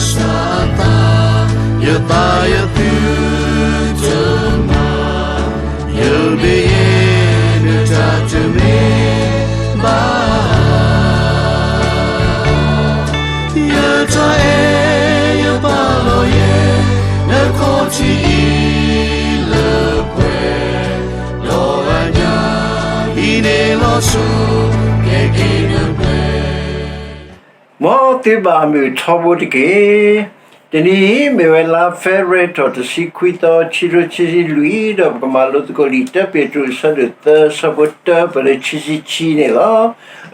စၢ်အသး, ယသးယသုတမၤ, ယမ့ၢ်ယဲဒၣ်တၢ်တမ့ၢ်ဘၣ်, ယတၢ်အဲၣ်ယပာ်လီၤယဲ, နခီၣ်ထံးအံၤလၢပှဲၤ, ဒီးအညၣ်အံၤန့ၣ်လီၤစိၤ, ကဲက့ၤလၢပှဲၤ မ်သုဘၣ်မုာ်ထီဘိတက့ၢ်. တနံၤအံၤမ့ၢ်ဝဲလါ February ထီၣ်တဆံခွံသီ ခံကထိခံဆံလွံၢ် ဒီးပကမၤလိသကိးလံာ် တၢ်ပ့းတရူး အဆၢဒိၣ်သၢ အဆၢဖိတၢ ပလၢခံဆံခံန့ၣ်လီၤ.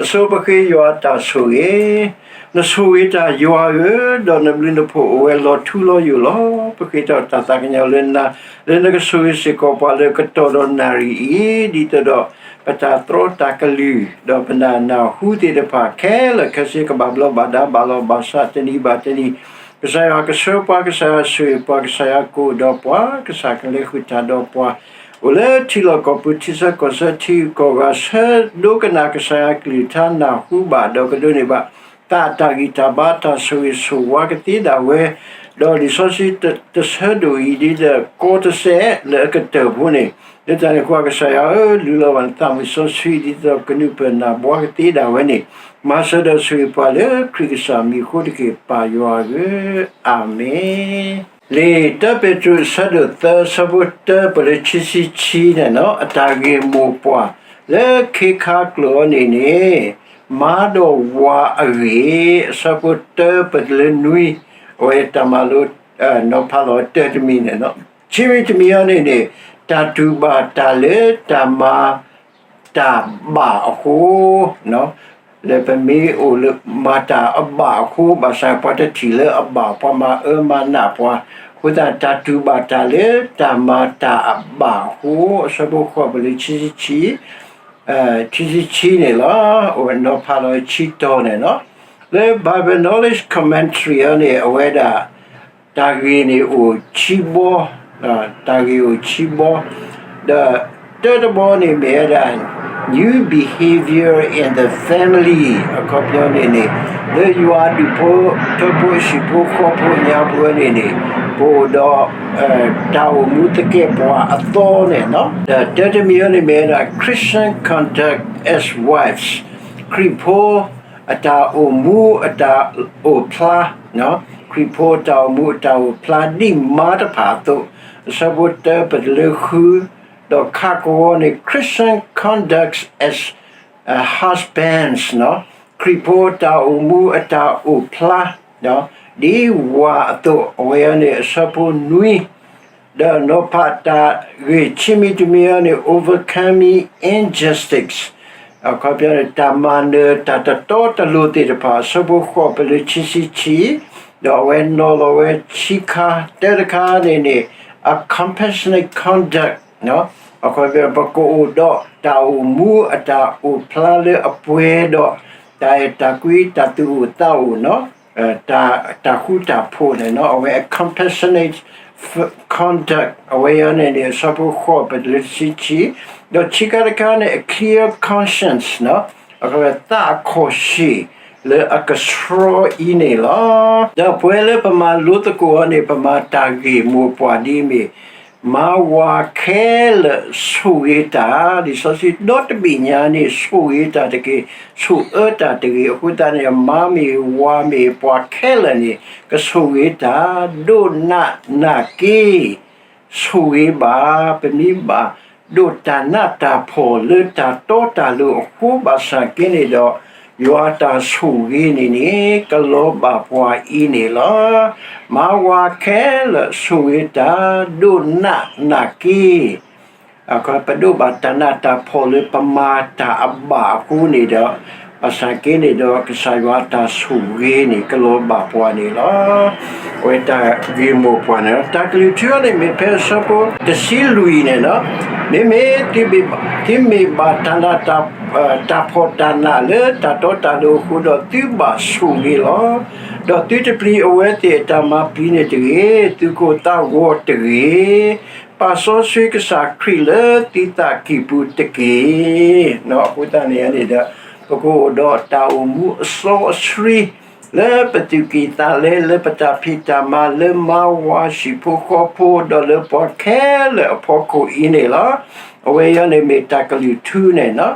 အဆိပဃ့ယွၤအတၢ်ဆိၣ်ဂ့ၤ, နဆိၣ်ဂ့ၤတၢ်ယွၤဧၢ, ဒီးနဘျုးနဖှိၣ်အိၣ်ဝဲလီၤထူလီၤယိာ်လီၤ. ပဃ့တၢ်တၢ်သးကညီၤလၢနၤ, လၢနကဆိၣ်ဂ့ၤစ့ၢ်ကီးပှၤလၢကတီၢ်ဒီးနၣ်ရံၣ်အံၤ, ဒ်သိးဒီး ပတၢ်သြီတၢ်ကလုၢ်, ဒီးပနၢ်နၢ်ဟူသ့ၣ်တဖၣ်ခဲလၢာ်ခဲဆ့ ကဘၣ်ဘျီးဘၣ်ဒါဘၣ်လီၤဘၣ်စးတနံၤဘၣ်တနံၤ, ကစၢ်ယွၤကဆှၢပှၤ, ကစၢ်ယွၤဆိၣ်ဂ့ၤပှၤ, ကစၢ်ယွၤကအိၣ်ဒီးပှၤ, ကစၢ်ကလဲၤဃုာ်တၢ်ဒီးပှၤ, အိၣ်လၢထံလီၢ်ကီၢ်ပူၤ ထံဆၢကီၢ်ဆၢ ထံဂုၤကီၢ်ဂၤ ဆၢဒိကနၣ်ကစၢ်ယွၤကလုၢ်ကထါ နၢ်ဟူဘၣ်ဒီးကဒိးန့ၢ်ဘၣ် သးအတၢ်ဂံၢ်တၢ်ဘါ တၢ်ဆိၣ်ဂ့ၤဆိၣ်ဝါကသ့ဒၣ်ဝဲ, ဒီးလံာ်စီဆှံတဆၢဒိၣ်အံၤ ဒ်ဒီးကီတစဲးလၢအကတၢၢ်ဖိန့ၣ်, လၢတၢ်န့ၣ်အဃိ ကစၢ်ယွၤဧၢ, လူလီၤဘၣ်နသးမုၢ်စီဆှံ ဒ်သိးကနုာ်ပၢၢ်နၢ်ဘှါကသ့ဒၣ်ဝဲန့ၣ်, မၤစၢၤဒီးဆိၣ်ဂ့ၤပှၤလၢခရံာ်ကစၢ်မံၤအဃိတက့ၢ် ပၢ်ယွၤဧၢ, အၤမ့ၣ်. လံာ်တၢပ့းတရူး အဆၢဒိၣ်သၢ အဆၢဖိတၢ ပလၢခံဆံခံန့ၣ်လီၤ. အတၢ်ဂ့ၢ်မိၢ်ပှၢ် လၢခ့ခါကျိာ်အီၤန့ၣ်န့ၣ်, မါဒီးဝၤအဂ့ၢ်, အဆၢဖိတၢ ပလၢနွံ, အဝဲတၢ်မၤလိ နီၤဖးလီၤတၢတမံၤန့ၣ်လီၤ. ခံမံၤတမံၤအီၤန့ၣ်န့ၣ်, တၢ်တူၢ်ဘၣ်တၢ်လၢတၢ်မၤ တၢ်ဘၣ်အဃိ, လၢပမ့ၢ်အိၣ်လၢမၤတၢ်အဘၣ်အဃိ ဘၣ်ဆၣ်ပှၤတထံၣ်လၢအဘၣ်ပှၤ မၤအၢမၤနးပှၤ, အဃိသတး တၢ်တူၢ်ဘၣ်တၢ်လၢတၢ်မၤတၢ်အဘၣ်အဃိ, အဆၢဖိဃိး ပလၢခံဆံခံ, ခံဆံခံန့ၣ်လီၤ. အိၣ်နီၤဖးလီၤဆံတီၤန့ၣ်လီၤ. လၢ Bible Knowledge Commentary အီၤန့ၣ် အဝဲဒၣ် တၢ်ဂ့ၢ်န့ၣ်အိၣ်ခံဘီ, တၢ်ဂ့ၢ်အိၣ်ခံဘီ, ဒီးတၢတဘီန့ၣ်မ့ၢ်ဝဲဒၣ် new behavior in the family အခီပညီန့ၣ်န့ၣ်, လၢယွၤအဒူၣ်ဖိထၢဖိ ဟံၣ်ဖိဃီဖိ ညါပဝဲန့ၣ်န့ၣ်, ပအိၣ်ဒီး တၢ်အိၣ်မူသကဲးပဝးအသီန့ၣ်လီၤ. ဒီးတၢတမံၤအီၤန့ၣ်မ့ၢ်ဝဲဒၣ် Christian conduct as wives, ခရံာ်ဖိအတၢ်အိၣ်မူအတၢ်အိၣ်ဖျါ, ခရံာ်ဖိအတၢ်အိၣ်မူအတၢ်အိၣ်ဖျါဒ်မါတဖၣ်အသိး, အဆၢဖိတၢ ပတလၢဃု, ဒီးခးကဝီၤန့ၣ် Christian conduct as husbands, ခရံာ်ဖိအတၢ်အိၣ်မူအတၢ်အိၣ်ဖျါ ဒ်ဝၤအသိး အဝဲအီၤန့ၣ် အဆၢဖိနွံ, ဒီးနီၤဖးတၢ်ဂ့ၢ်ခံမံၤတမံၤအီၤန့ၣ် overcoming injustice, အခီပညီန့ၣ် တၢ်မၤနၢၤတၢ်တတီတလိၤသ့ၣ်တဖၣ် အဆၢဖိဃိး ပလၢခံဆံခံ, ဒီးအဝဲနီၤလီၤဝဲခံခါ တၢတခါန့ၣ်န့ၣ် a compassionate conduct, အခီပညီ ပကအိၣ်ဒီးတၢ်အိၣ်မူအတၢ်အိၣ်ဖျါလၢအပှဲၤဒီး တၢ်အဲၣ်တၢ်ကွံ တၢ်သူၣ်အိၣ်သးအိၣ်န့ၣ် တၢ်ဃူတၢ်ဖိးန့ၣ်လီၤ. အဝဲ compassionate conduct အဝဲအံၤန့ၣ်န့ၣ် အဆၢဖိဃိး ပတလၢတဆံခံ, ဒီးခံခါတခါန့ၣ် a clear conscience, အခီပညီ သးအခီၣ်ဆံၣ်လၢအကဆှီအံၤန့ၣ်လီၤ. ဒီးပဝဲလၢပမၤလိသကိးအီၤန့ၣ် ပမၤတၢ်ဂ့ၢ်မိၢ်ပှၢ်ဒ်အမ့ၢ် မါဝၤခဲလၢာ်ဆိၣ်ဂ့ၤတၢ်, လံာ်စီဆှံဒီတဘ့ၣ်ညါန့ၣ် ဆိၣ်ဂ့ၤတၢ်တက့ၢ်, ဆိၣ်အၢတၢ်တဂ့ၤ. အဃိသတးန့ၣ် မါမ့ၢ်ဝၤမ့ၢ်ပှၤခဲလၢာ်န့ၣ် ကဆိၣ်ဂ့ၤတၢ်, ဒိးနးနးက့ၤ ဆိၣ်ဂ့ၤဘၣ်. ပမ့ၢ်ဘၣ်ဒိးတၢ်နးတၢ်ဖှီၣ်လၢတၢ်တီတၢ်လိၤအဃိ ဘၣ်ဆၣ်က့န့ၣ်ဒီး ယွၤတၢ်ဆိၣ်ဂ့ၤန့ၣ်န့ၣ် ကလီၤဘၣ်ပှၤအံၤန့ၣ်လီၤ. မါဝၤခဲလၢာ်ဆိၣ်ဂ့ၤတၢ်, ဒိးနးနးက့ၤ ပဒိးဘၣ်တၢ်နးတၢ်ဖှီၣ်လၢပမၤတၢ်အဘၣ်အဃိန့ၣ်ဒီး, ဘၣ်ဆၣ်က့န့ၣ်ဒီး ကစၢ်ယွၤတၢ်ဆိၣ်ဂ့ၤန့ၣ် ကလီၤဘၣ်ပှၤန့ၣ်လီၤ. အဝဲတၢ်ဂ့ၢ်မိၢ်ပှၢ်န့ၣ်လီၤ. တၢ်ကလုၢ်ထူအီၤန့ၣ် မ့ၢ်ဖဲအဆၢဖိတဆံလွံၢ်န့ၣ်လီၤ. မ့မ့ၢ်သုမ့ၢ်ဘၣ်တၢ်နး တၢ်ဖှီၣ်တၢ်နးလၢတၢ်တီတၢ်လိၤအဃိဒီး သုဘၣ်ဆိၣ်ဂ့ၤလီၤ. ဒီးသုတပျံၤအဝဲသ့ၣ်အတၢ်မၤပျံၤန့ၣ်တဂ့ၤ, သုးခိၣ်သးဂီၤတဂ့ၤ, ပာ်စီဆှံကစၢ်ခရံာ်လၢသုသးကံၢ်ပူၤတက့ၢ်. အဃိသတးန့ၣ်န့ၣ်ဒီး ပကအိၣ်ဒီးတၢ်အိၣ်မူအစီအဆှံ လၢပသူၣ်ကံၢ်သးလဲ လၢပတၢ်ဖံးတၢ်မၤ လၢမါဝၤဟံၣ်ဖိဃီဖိ ဒီးလၢပှၤခဲလၢာ်အဖီခိၣ်အံၤန့ၣ်လီၤ. အဝဲအံၤန့ၣ်မ့ၢ်တၢ်ကလုၢ်ထူန့ၣ်လီၤ.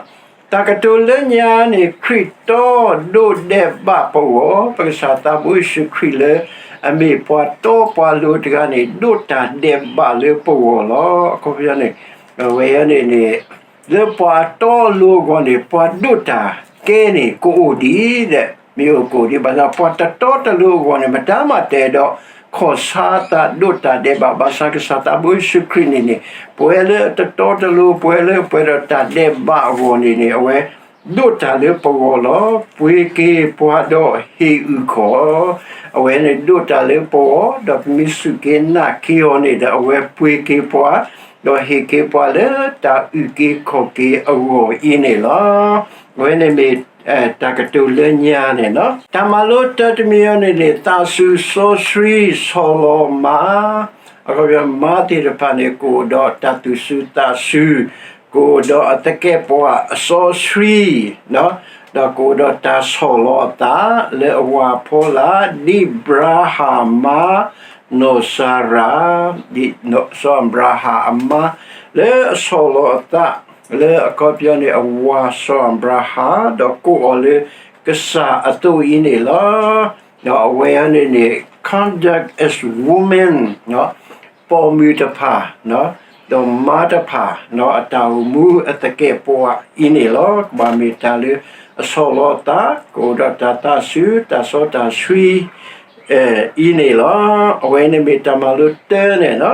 တၢ်ကတိၤလၢညါန့ၣ် ခရံာ်တီဒိးဒဲးဘးပဂီၢ်, ပကစၢ်သးဘိယ့ၣ်ၡူးခရံာ်လၢ အမ့ၢ်ပှၤတီပှၤလိၤတဂၤန့ၣ် ဒိးတၢ်ဒဲးဘးလၢပဂီၢ်လီၤ. အခီပညီန့ၣ် အဝဲအံၤန့ၣ်န့ၣ် လၢပှၤတီအလိၤအဂီၢ်န့ၣ် ပှၤဒိးတၢ်ကဲန့ၣ် ကအိၣ်ဒံးဒဲး, မ့ၢ်အိၣ်ကအိၣ်ဒံးဘၣ်ဆၣ် ပှၤတတီတလိၤအဂီၢ်န့ၣ် မတၤမးတအဲၣ်ဒိးခီၣ်ဆါအသးဒိးတၢ်ဒဲးဘး, ဘၣ်ဆၣ်ကစၢ်သးဘိယ့ၣ်ၡူးခရံာ်န့ၣ်န့ၣ် ပဝဲလၢအတတီတလိၤ ပဝဲလၢပှဲၤဒီးတၢ်ဒဲးဘးအဂီၢ်န့ၣ်န့ၣ် အဝဲဒိးတၢ်လၢပဂီၢ်လီၤ. ပှ့ၤက့ၤပှၤဒီးဟ့ၣ်အုၣ်ခီၣ်, အဝဲန့ၣ်ဒိးတၢ်လၢပဂီၢ် ဒီးပမ့ၢ်စူၢ်က့ၤနာ်က့ၤအီၤန့ၣ်ဒီး အဝဲပှ့ၤက့ၤပှၤ ဒီးဟ့ၣ်က့ၤပှၤလၢတၢ်အုၣ်က့ၤခီၣ်က့ၤအဂီၢ်အံၤန့ၣ်လီၤ. အဝဲန့ၣ်မ့ၢ် တၢ်ကတိၤလၢညါန့ၣ်လီၤ. တၢ်မၤလိတၢတမံၤအံၤန့ၣ်န့ၣ် သးစူၤစီဆှံဆီၣ်လီၤမၤ, အခီပညီမါသ့ၣ်တဖၣ်န့ၣ် ကအိၣ်ဒီးတၢ်သူၣ်စူၤသးစူၤ, ကအိၣ်ဒီးအသကဲးပဝးအစီဆှံ ဒီးကအိၣ်ဒီးတၢ်ဆီၣ်လီၤအသးလၢအဝၤအဖီလာ်, ဒ်အၤဘြၤဟၣ်မါ နီၢ်စၤရၤ, ဒ်စီၤအၤဘြၤဟၣ်အမါ လၢအဆီၣ်လီၤအသး လၢအခီပညီန့ၣ် အဝၤစီၤအၤဘြၤဟၣ် ဒီးကိးအီၤလၢကစၢ်အသိးအံၤန့ၣ်လီၤ. ဒီးအဝဲအံၤန့ၣ်န့ၣ် conduct as woman ပိာ်မုၣ်တဖၣ် ဒီးမါတဖၣ် အတၢ်အိၣ်မူအသကဲးပဝးအံၤန့ၣ်လီၤ. ကဘၣ်မ့ၢ်တၢ်လၢအဆီၣ်လီၤအသး ကအိၣ်ဒီးတၢ်သးစူၤ တၢ်စီတၢ်ဆှံ အံၤန့ၣ်လီၤ. အဝဲန့ၣ်မ့ၢ်တၢ်မၤလိတၢန့ၣ်လီၤ.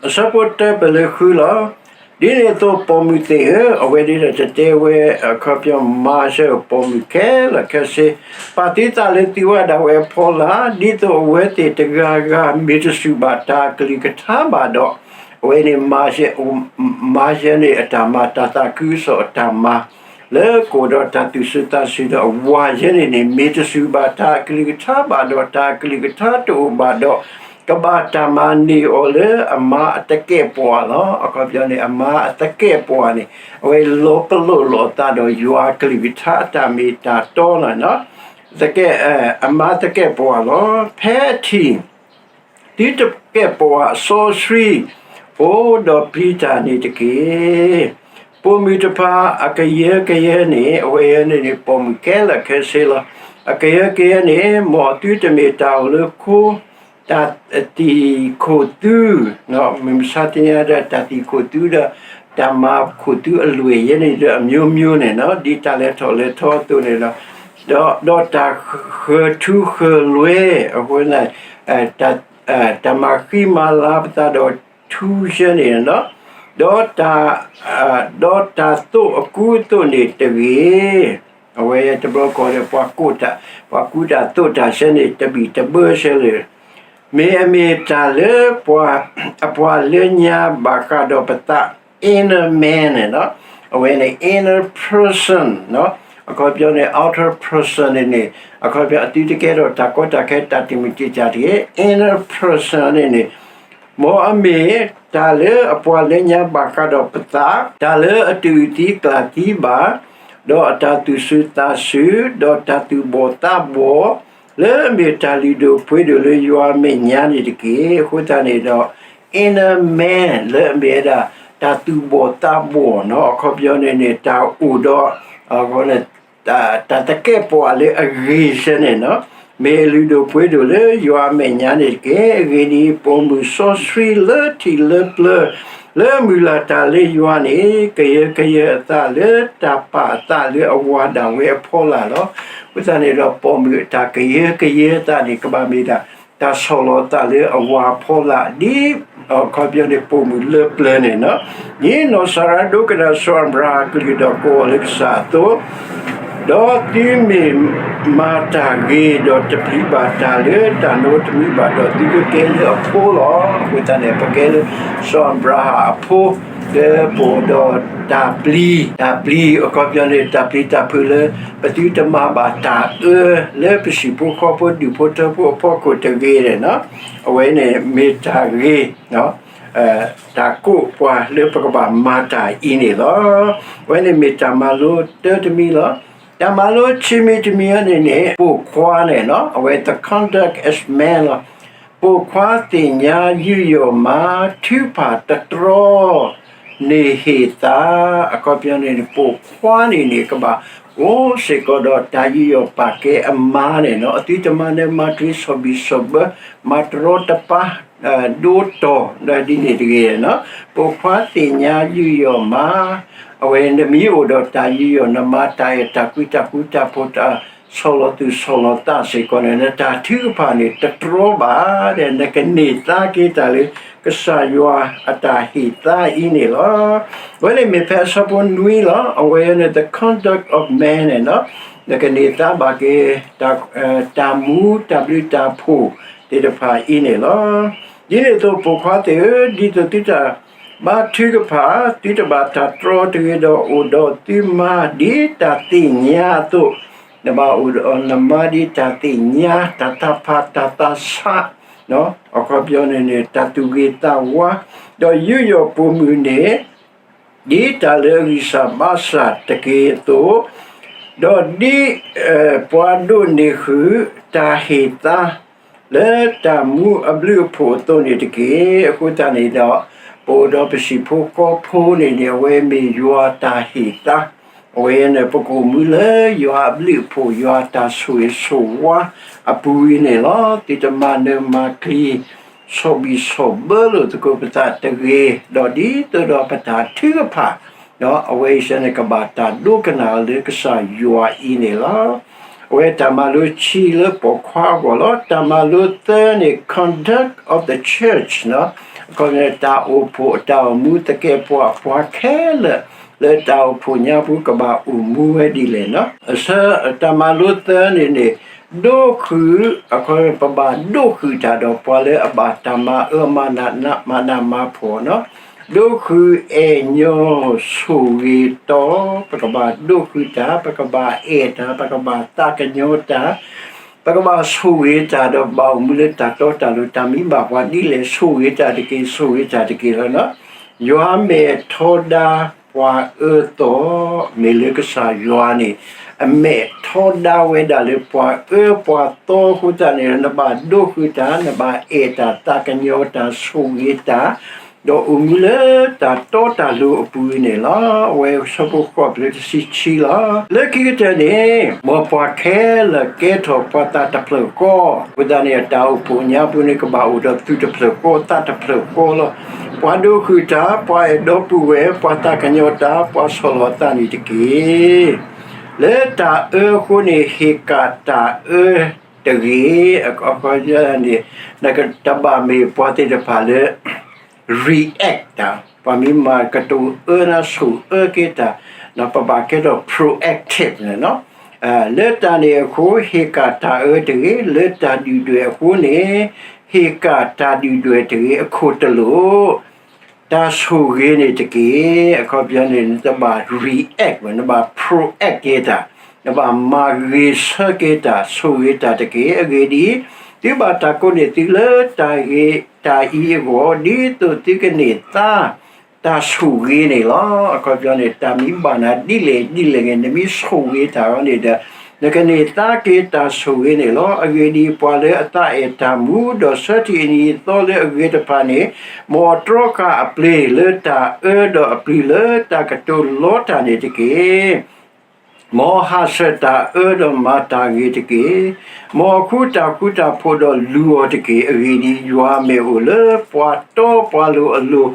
အဆၢဖိတၢပၢၢ်လၢဃုလီၤ. ဒ်န့ၣ်အသိးပိာ်မုၣ်သ့ၣ်ဧၢ, အဝဲဒၣ်တတဲဝဲ အခီပညီမၤစၢၤပိာ်မုၣ်ခဲလၢာ်ခဲဆ့, ပာ်သုသးလၢသုဝဲဒၣ်ဝဲအဖီလာ်, ဒ်သိးအဝဲသ့ၣ်တဂၤဂၤမ့ၢ်တစူၢ်ဘၣ်တၢ်ကလုၢ်ကထါဘၣ်ဒီး, အဝဲန့ၣ် မၤစၢၤန့ၣ်အတၢ်မၤတၢ်သးခုကစီၣ်အတၢ်မၤ လၢကအိၣ်ဒီးတၢ်သူၣ်စူၤသးစူၤဒီး အဝၤယဲန့ၣ်န့ၣ် မ့ၢ်တစူၢ်ဘၣ်တၢ်အကလုၢ်ကထါဘၣ်ဒီး တၢ်အကလုၢ်ကထါတအိၣ်ဘၣ်ဒီး, ကဘၣ်တၢ်မၤန့ၢ်အီၤလၢအမါအသကဲးပဝးလီၤ. အခီပညီန့ၣ် အမါအသကဲးပဝးန့ၣ် အဝဲလီၤပလိာ်လိာ်အသးဒီးယွၤအကလုၢ်ကထါအတၢ်မ့ၢ်တၢ်တီလီၤ. အမါသကဲးပဝးလီၤ. ဖဲအထံၣ် သုသကဲးပဝးစီဆှံ အိၣ်ဒီးပျံၤတၢ်န့ၣ်တက့ၢ်. ပိာ်မုၣ်တဖၣ်အကယၢကယဲန့ၣ် အဝဲန့ၣ်န့ၣ် ပိာ်မုၣ်ခဲလၢာ်ခဲဆ့လီၤ. အကယၢကယဲန့ၣ် မ်အသုတမ့ၢ်တၢ်အိၣ်လၢခိ တၢ်သံၣ်ခိၣ်သူ, မုၢ်မဆါတနံၤဒီး တၢ်သံၣ်ခိၣ်သူဒီး တၢ်မၤခိၣ်သူအလွဲၢ်ယဲန့ၣ်ဒီး အမျိုးမျိုးန့ၣ်လီၤ. ဒ်တၢ်လဲၤထီၣ်လဲၤထီအသိးန့ၣ်လီၤ. ဒီး ဒီးတၢ်ဃၢၤထူဃၢၤလွဲ အဃိန့ၣ် တၢ်မၤဃံမၤလၤပသးဒီးထူယဲန့ၣ်လီၤ. ဒီး ဒီးတၢ်သိၣ်အကူအသိးန့ၣ်တဂ့ၤ. အဝဲတဘျီဃီဒီး ပှၤကူတၢ်သိၣ်တၢ်ဆၢန့ၣ် တဘံၣ်တဘၢဆၢလၢာ် မ့ၢ်အမ့ၢ်တၢ်လၢ အပှၤလၢညါဘၣ်ဃးဒီးပသး inner man န့ၣ်လီၤ. အဝဲန့ၣ် inner person အခီပညီန့ၣ် outer person န့ၣ်န့ၣ် အခီပညီအသုတကဲထီၣ်တၢ်ကီတၢ်ခဲတၢ်တံာ်မုၢ်တံာ်တာ်တဂ့ၤ. inner person န့ၣ်န့ၣ် မ်အမ့ၢ်တၢ်လၢအပှၤလၢညါဘၣ်ဃးဒီးပသး, တၢ်လၢအတအုၣ်သံကျၣ်သံဘၣ်, ဒီးအတၢ်သူၣ်စူၤသးစူၤ, ဒီးတၢ်သူၣ်ဘီၣ်သးဘီၣ်, လၢအမ့ၢ်တၢ်လုၢ်ဒိၣ်ပှ့ၤဒိၣ်လၢယွၤအမဲာ်ညါန့ၣ်တက့ၢ်. အဃိသတးန့ၣ်ဒီး inner man လၢအမ့ၢ်ဝဲဒၣ် တၢ်သူၣ်ဘီၣ်သးဘီၣ်န့ၣ် အခီပညီန့ၣ်န့ၣ် တၢ်အိၣ်ဒီး တၢ်သကဲးပဝးလၢအဂ့ၤဆၢန့ၣ်လီၤ. မ့ၢ်အလုၢ်ဒိၣ်ပှ့ၤဒိၣ်လၢယွၤအမဲာ်ညါန့ၣ်တက့ၢ်. အဂ့ၢ်ဒ်အံၤ, ပိာ်မုၣ်စီဆှံလၢထံးလၢပျၢၤ လၢအမုၢ်လၢ်တၢ်လၢယွၤန့ၣ် ကယၢကယဲအသးလၢတၢ်ပာ်အသးလၢအဝၤဒၣ်ဝဲအဖီလာ်လီၤ. အဃိသတးန့ၣ်ဒီး ပိာ်မုၣ်အတၢ်ကယၢကယဲအသးန့ၣ် ကဘၣ်မ့ၢ်ဒၣ် တၢ်ဆီၣ်လီၤအသးလၢအဝၤအဖီလာ် ဒ်အခီပညီန့ၣ် ပိာ်မုၣ်လၢပျၢၤန့ၣ်လီၤ. ဒ်နီၢ်စၤရါဒိကနၣ်စီၤအၤဘြၤဟၣ်အကလုၢ်ဒီးကိးအီၤလၢကစၢ်အသိး, ဒီးသုမ့ၢ်မၤတၢ်ဂ့ၤဒီးတပျံၤဘၣ်တၢ်လၢတၢ်နီတမံၤဘၣ်ဒီး သုကကဲလၢအဖိလီၤ. အဃိသတးန့ၣ် ပကဲလၢစီၤအၤဘြၤဟၣ်အဖိ လၢပအိၣ်ဒီးတၢ်ပျံၤ, တၢ်ပျံၤအခီပညီန့ၣ် တၢ်ပျံၤတၢ်ဖုးလၢ ပသုတမၤဘၣ်တၢ်အၢ လၢပဟံၣ်ဖိဃီဖိဒူၣ်ဖိထၢဖိအဖီခိၣ်တဂ့ၤန့ၣ်လီၤ. အဝဲန့ၣ်မ့ၢ်တၢ်ဂ့ၤ တၢ်ကိးပှၤလၢပကဘၣ်မၤတၢ်အံၤန့ၣ်လီၤ. အဝဲန့ၣ်မ့ၢ်တၢ်မၤလိတၢတမံၤလီၤ. တၢ်မၤလိဆံးမံၤတမံၤအံၤန့ၣ်န့ၣ် ပိာ်ခွါန့ၣ်လီၤ. အဝဲ the conduct as man လီၤ. ပိာ်ခွါသ့ၣ်ညါယူးယီၣ်မၤ ထုကဖၣ်တတြီ န့ၢ်ဟ့ၣ်သါ, အခီပညီန့ၣ်န့ၣ် ပိာ်ခွါန့ၣ်န့ၣ် ကဘၣ်အိၣ်စ့ၢ်ကီးဒီးတၢ်ယူးယီၣ်ပာ်ကဲအမါန့ၣ်လီၤ. အသုတမၤနၢၤမၤကျံၤ ဆီၣ်ဘံၣ်ဆီၣ်ဘၢ မၤတရီတပါ ဒိတီၢ် ဒီးဒ်န့ၣ်တဂ့ၤန့ၣ်လီၤ. ပိာ်ခွါသ့ၣ်ညါယူးယီၣ်မၤ, အဝဲနမ့ၢ်အိၣ်ဒီးတၢ်ယူးယီၣ် နမၤတၢ်အဲၣ်တၢ်ကွံ တၢ်ဃူတၢ်ဖိး တၢ်ဆီၣ်လီၤသူၣ်ဆီၣ်လီၤသးစ့ၢ်ကီးန့ၣ် နတၢ်ထုကဖၣ်န့ၣ် တတြီဘၣ်ဒီး နကန့ၢ်သါက့ၤတၢ်လၢကစၢ်ယွၤအတၢ်ဟ့ၣ်သါအံၤန့ၣ်လီၤ. အဝဲန့ၣ်မ့ၢ်ဖဲအဆၢဖိနွံလီၤ. အဝဲန့ၣ် the conduct of man န့ၣ်လီၤ. နကန့ၢ်သါဘၣ်က့ၤ တၢ်မူတၢ်ဘျုးတၢ်ဖှိၣ်သ့ၣ်တဖၣ်အံၤန့ၣ်လီၤ. ဒ်န့ၣ်အသိး ပိာ်ခွါသ့ၣ်ဧၢ, ဒ်သိးသုတၢ်ဘါထုကဖၣ် သုတဘၣ်တၢ်တြီတဂ့ၤဒီး အိၣ်ဒီးသုမါ ဒ်တၢ်သ့ၣ်ညါအသိး, နဘၣ်အိၣ်ဒီးနမါဒ်တၢ်သ့ၣ်ညါ တၢ်သးဖး တၢ်သးဆး, အခီပညီန့ၣ်န့ၣ် တၢ်သူၣ်ဂ့ၤသးဝါ, ဒီးယူးယီၣ်ပိာ်မုၣ်န့ၣ် ဒ်တၢ်လၢအဂံၢ်စၢ်ဘါစၢ်တက့ၢ်အသိး, ဒီးဒ်ပှၤဒိးန့ၢ်ဃုာ်တၢ်ဟ့ၣ်သါ လၢတၢ်မူအဘျုးအဖှိၣ်အသိးန့ၣ်တက့ၢ်. အဃိသတးန့ၣ်ဒီး ပအိၣ်ဒီးပဟံၣ်ဖိဃီဖိန့ၣ်န့ၣ် အဝဲမ့ၢ်ယွၤတၢ်ဟ့ၣ်သါ, အဝဲန့ၣ် ပကအိၣ်မူလၢယွၤအဘျုးအဖှိၣ် ယွၤတၢ်ဆိၣ်ဂ့ၤဆိၣ်ဝါအပူၤအံၤန့ၣ်လီၤ. သုတမၤနၢၤမၤကျံၤ ဆီၣ်ဘံၣ်ဆီၣ်ဘၢလိာ်သကိးပသးတဂ့ၤ, ဒီးဒ်သိးဒီးပတၢ်ထုကဖၣ် အဝဲအံၤစ့ၢ်န့ၣ် ကဘၣ်တၢ်ဒိကနၣ်အီၤလၢကစၢ်ယွၤအံၤန့ၣ်လီၤ. အဝဲတၢ်မၤလိဆံးလၢပိာ်ခွါအဂီၢ်လီၤ. တၢ်မၤလိသၢန့ၣ် conduct of the church န့ၣ် အခီပညီ တၢ်အိၣ်ဖှိၣ်အတၢ်အိၣ်မူသကဲးပဝး ပှၤခဲလၢာ် လၢတၢ်အိၣ်ဖှိၣ်ညါပူၤကဘၣ်အိၣ်မူဝဲဒ်လဲၣ်န့ၣ် အဆၢ တၢ်မၤလိသၢန့ၣ်န့ၣ် ဒိးဃုာ် အခီပညီ ပဘၣ်ဒိးဃုာ်တၢ်ဒီးပှၤလၢအဘၣ်တၢ်မၤအၢမၤနး မၤနးမၤဖှီၣ်န့ၣ် ဒိးဃုာ်အဲၣ်ညီ ဆိၣ်ဂ့ၤတီ ပကဘၣ်ဒိးဃုာ်တၢ် ပကဘၣ်အဲၣ်တၢ် ပကဘၣ်သးကညီၤတၢ် ပကဘၣ်ဆိၣ်ဂ့ၤတၢ်ဒီးဘၣ်အိၣ်မူလၢတၢ်တီတၢ်လိၤ တၢ်မ့ၢ်ဘၣ်ပှၤဒ်လဲၣ် ဆိၣ်ဂ့ၤတၢ်တက့ၢ် ဆိၣ်ဂ့ၤတၢ်တက့ၢ်လီၤ. ယွၤမဲာ်ထီဒါပှၤအၢသီ မ့ၢ်လၢကစၢ်ယွၤန့ၣ် အမဲာ်ထီဒါဝဲဒၣ်လၢပှၤအၢပှၤသီအဃိသတးန့ၣ် နဘၣ်ဒိးဃုာ်တၢ် နဘၣ်အဲၣ်တၢ် သးကညီၤတၢ် ဆိၣ်ဂ့ၤတၢ် ဒီးအိၣ်မူလၢတၢ်တီတၢ်လိၤအပူၤအံၤန့ၣ်လီၤ. အဝဲဆၢဖိဃိးဖျၢၣ်တဆံခံလီၤ. လၢခံကတၢၢ်န့ၣ် မ်ပှၤခဲလၢာ်ကဲထီၣ်ပှၤသးတဖျၢၣ်ဃီ အဃိသတးန့ၣ် တၢ်အိၣ်ဖှိၣ်ညါပူၤန့ၣ် ကဘၣ်အိၣ်ဒီးသူၣ်တဖျၢၣ်ဃီ သးတဖျၢၣ်ဃီလီၤ. ပှၤဒိးဃုာ်တၢ်, ပှၤအဲၣ်ဒီပုၢ်ဝဲၢ်, ပှၤသးကညီၤတၢ်, ပှၤဆီၣ်လီၤသးန့ၣ်တက့ၢ်. လၢတၢ်အၢအဃိန့ၣ် ဟ့ၣ်ကၣ်တၢ်အၢတဂ့ၤ. အခီပညီန့ၣ် နကတဘၣ်မ့ၢ်ပှၤသ့ၣ်တဖၣ်လၢ react တၢ်, ပှၤမ့ၢ်မၤကတိၤအၢနၤ ဆိၣ်အၢက့ၤတၢ်, ပဘၣ်ကဲထီၣ် proactive န့ၣ်လီၤ. လၢတၢ်န့ၣ်အဃိ ဟ့ၣ်ကၣ်တၢ်အၢတဂ့ၤ, လၢတၢ်ဒုၣ်ဒွဲၣ်အဃိန့ၣ် ဟ့ၣ်ကၣ်တၢ်ဒုၣ်ဒွဲၣ်တဂ့ၤ, အခိၣ်တလိာ် တၢ်ဆိၣ်ဂ့ၤန့ၣ်တက့ၢ်. အခီပညီန့ၣ် နတဘၣ် react ဘၣ်, နဘၣ် proact က့ၤတၢ်, နဘၣ်မၤဂ့ၤဆၢက့ၤတၢ်, ဆိၣ်ဂ့ၤတၢ်တက့ၢ်. အဂ့ၢ်ဒ်အံၤ, သုဘၣ်တၢ်ကိးန့ၢ်သုလၢတၢ်ဂ့ၤတၢ်အံၤအဂီၢ်, ဒ်သိးသုကန့ၢ်သါ တၢ်ဆိၣ်ဂ့ၤန့ၣ်လီၤ. အခီပညီန့ၣ် တၢ်မ့ၢ်ဘၣ်နၤဒ်လဲၣ်ဒ်လဲၣ်ဂ့ၤ, နမ့ၢ်ဆိၣ်ဂ့ၤတၢ်အီၤန့ၣ်ဒီး နကန့ၢ်သါက့ၤတၢ်ဆိၣ်ဂ့ၤန့ၣ်လီၤ. အဂ့ၢ်ဒ်အံၤ, ပှၤလၢအသးအဲၣ်တၢ်မူ, ဒီးဆၢထံၣ်အနံၤအသီလၢအဂ့ၤတဖၣ်န့ၣ်, မ်အတြီဃာ်အပျ့ၤလၢတၢ်အၢဒီးအပျုၤလၢတၢ်ကတိၤလီတၢ်န့ၣ်တက့ၢ်. မ်အဟးဆှဲးတၢ်အၢဒီးမၤတၢ်ဂ့ၤတက့ၢ်. မ်အဃူတၢ်ဃူတၢ်ဖိးဒီးလူၤအီၤတက့ၢ်. အဂ့ၢ်ဒ်အံၤ, ယွၤအမဲာ်အိၣ်လၢပှၤတီပှၤလိၤအလိၤ,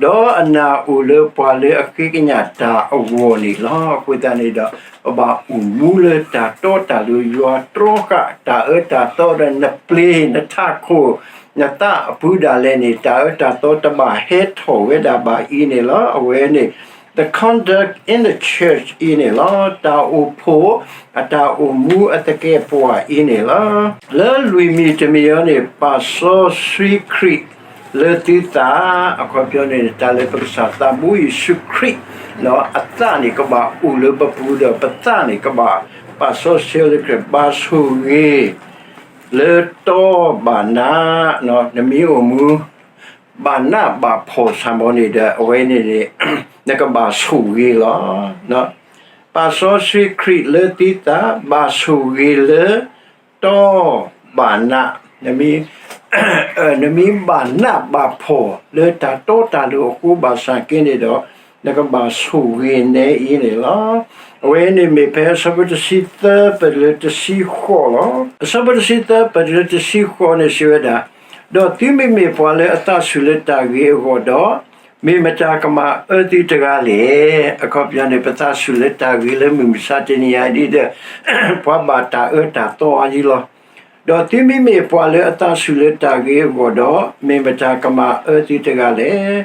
ဒီးအနာ်အိၣ်လၢပှၤလၢအဃ့ကညးတၢ်အဂီၢ်န့ၣ်လီၤ. အဃိသတးန့ၣ်ဒီး ပဘၣ်အိၣ်မူလၢတၢ်တီတၢ်လိၤ, ယွၤတြီဃာ်တၢ်အၢတၢ်သီဒီးနပျ့ၤ နထးခိၣ် နသးအပူၤဒၣ်လဲာ်န့ၣ် တၢ်အၢတၢ်သီတဘၣ်ဟဲထီၣ်ဝဲဒၣ်ဘၣ်အံၤန့ၣ်လီၤ. အဝဲန့ၣ် the conduct in the church အံၤန့ၣ်လီၤ. တၢ်အိၣ်ဖှိၣ်အတၢ်အိၣ်မူအသကဲးပဝးအံၤန့ၣ်လီၤ. လၢလွံၢ်မံၤတမံၤအံၤန့ၣ် ပာ်စီဆှံခရံာ်လၢသုသး, အခီပညီန့ၣ် တၢ်လၢပကစၢ်သးဘိယ့ၣ်ၡူးခရံာ် အသးန့ၣ်ကဘၣ်အိၣ်လၢပပူၤဒီး ပသးန့ၣ်ကဘၣ်ပာ်စီဆှံလၢခရံာ် ဘၣ်ဆိၣ်ဂ့ၤ လၢတီဘၣ်နး, နမ့ၢ်အိၣ်မူ ဘၣ်နးဘၣ်ဖှီၣ်ဆၣ်မီၤန့ၣ်ဒီး အဝဲန့ၣ်န့ၣ် နကဘၣ်ဆိၣ်ဂ့ၤလီၤ. ပာ်စီဆှံခရံာ်လၢသုသး ဘၣ်ဆိၣ်ဂ့ၤလၢ တီဘၣ်နး, နမ့ၢ် နမ့ၢ်ဘၣ်နးဘၣ်ဖှီၣ်လၢတၢ်တီတၢ်လိၤအဃိ ဘၣ်ဆၣ်က့န့ၣ်ဒီး နကဘၣ်ဆိၣ်ဂ့ၤနဲအံၤန့ၣ်လီၤ. အဝဲန့ၣ်မ့ၢ်ဖဲအဆၢဖိတဆံသၢပတုၤလၢတဆံဃိးလီၤ. အဆၢဖိတဆံသၢပတုၤလၢတဆံဃိးန့ၣ်စံးဝဲဒၣ်, ဒီးသုမ့မ့ၢ်ပှၤလၢအသးဆူၣ်လၢတၢ်ဂ့ၤအဂီၢ်ဒီး, မ့ၢ်မတၤကမၤအၢသုတဂၤလဲၣ်. အခီပညီန့ၣ် ပသးဆူၣ်လၢတၢ်ဂ့ၤလၢမုၢ်မဆါတနံၤအံၤဒ်ဒီး ပှၤဘၣ်တၢ်အၢတၢ်သီအါဒ်လီၤ. ဒီးသုမ့မ့ၢ်ပှၤလၢအသးဆူၣ်လၢတၢ်ဂ့ၤအဂီၢ်ဒီး, မ့ၢ်မတၤကမၤအၢသုတဂၤလဲၣ်.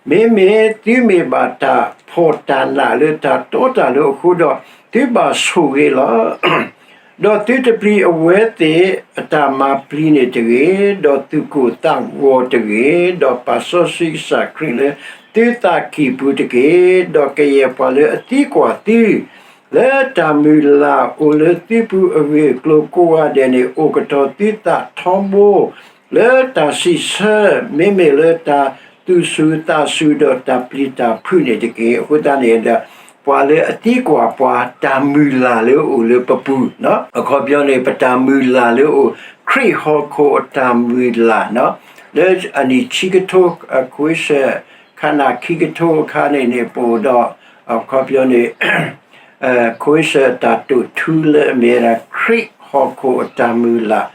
မ့မ့ၢ်သုမ့ၢ်ဘၣ်တၢ်ဖှီၣ်တၢ်နးလၢတၢ်တီတၢ်လိၤအဃိဒီး, သုဘၣ်ဆိၣ်ဂ့ၤလီၤ. ဒီးသုတပျံၤအဝဲသ့ၣ်အတၢ်မၤပျံၤန့ၣ်တဂ့ၤ, ဒီးသူၣ်ကိၢ်သးဂီၤတဂ့ၤ, ဒီးပာ်စီဆှံကစၢ်ခရံာ်လၢသုသးကံၢ်ပူၤတက့ၢ်. ဒီးကယဲၢ်ပှၤလၢအသံကွၢ်သု လၢတၢ်မုၢ်လၢ်အိၣ်လၢသုပူၤအဂ့ၢ်အကျိၤကိးဂၤဒဲးန့ၣ် အိၣ်ကတီၤသုသးထီဘိ လၢတၢ်စံးဆၢ မ့မ့ၢ်လၢတၢ်သူၣ်ဆူၣ်သးဆူၣ်ဒီးတၢ်ပျံၤတၢ်ဖုးန့ၣ်တက့ၢ်. အဃိသတးန့ၣ်ဒီး ပှၤလၢအသံကွၢ်ပှၤ တၢ်မုၢ်လၢ်လၢအအိၣ်လၢပပူၤ, အခီပညီန့ၣ် ပတၢ်မုၢ်လၢ်လၢအအိၣ် ခရံာ်ဟီၣ်ခိၣ်အတၢ်မုၢ်လၢ်, လၢအနံၣ်ဆံကထိ ခွံဆၢ ခါနၣ်ခံကထိအခါန့ၣ်န့ၣ် ပအိၣ်ဒီး အခီပညီန့ၣ် ခွံဆၢတၢ်တိာ်ထူလၢအမ့ၢ်ဝဲဒၣ် ခရံာ်ဟီၣ်ခိၣ်အတၢ်မုၢ်လၢ်,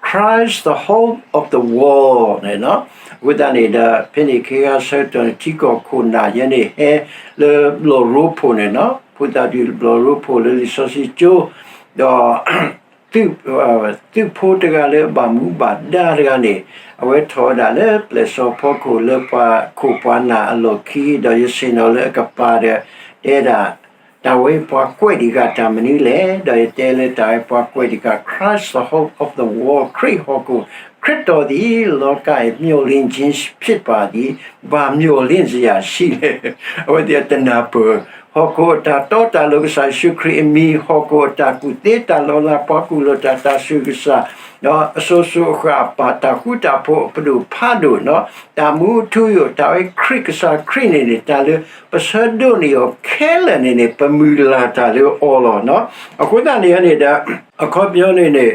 Christ the hope of the world န့ၣ်လီၤ. အဃိသတးန့ၣ်ဒီး ဖဲန့ၣ်ခ့ဂၤဆၢကတီၢ်န့ၣ် ထံကီၢ်ခိၣ်နၢ်ယဲန့ၣ် ဟဲလၢဘျီၣ်ရိဖှိၣ်န့ၣ်လီၤ. ဖိသၣ်ဒုးဘျီၣ်ရိဖှိၣ်လၢလံာ်စီဆှံကၠိ ဒီး သုးဖိတဂၤလၢဘၣ်မူဘၣ်ဒါတဂၤန့ၣ် အဝဲထီၣ်ဝဲဒၣ်လၢပျဲၢ်စီၤဖီခိၣ်လၢပှၤခိၣ်ပှၤနၢ်အလီၢ်ခံ ဒီးယဆ့ၣ်နီၤလၢအကပၤဒီး တဲဒၣ် တၢ်ဝဲပှၤကွဲးတံၢ်ဃာ်တၢ်မနုၤလဲၣ်, ဒီးယတဲလၢတၢ်ဝဲပှၤကွဲးတံၢ်ဃာ် Christ the hope of the world ခရံာ်ဟီၣ်ခိၣ်, ခရစ်တော်သည် လောကမျှော်လင့်ခြင်းဖြစ်ပါသည်, ဘာမျှော်လင့်စရာရှိလဲ, အဝဲသ့ၣ်တနၢ်ပၢၢ် ဟီၣ်ခိၣ်အတၢ်တီတၢ်လိၤ ကစၢ်ယ့ၣ်ၡူးခရံာ်အမံၤ, ဟီၣ်ခိၣ်အတၢ်ကူၣ်သ့တၢ်လီၤလး ပှၤကူၣ်လိာ်တၢ် တၢ်ဆူးကစၢ် ဒီးအစိၤစိၤအဃၣ်ဃၣ် တၢ်ဃူတၢ်ဖိးအပဒိၣ်ဖးဒိၣ်, တၢ်မူအထူအယိာ် တၢ်ဝဲခရံာ်ကစၢ်ခရံာ်န့ၣ်န့ၣ် တၢ်လၢပဆၢဒိးန့ၢ်အီၤခဲလၢာ်န့ၣ်န့ၣ် ပမုၢ်လၢ်တၢ်လၢအီၤလီၤ. အဃိသတးန့ၣ်န့ၣ်ဒီး အခီပညီန့ၣ်န့ၣ်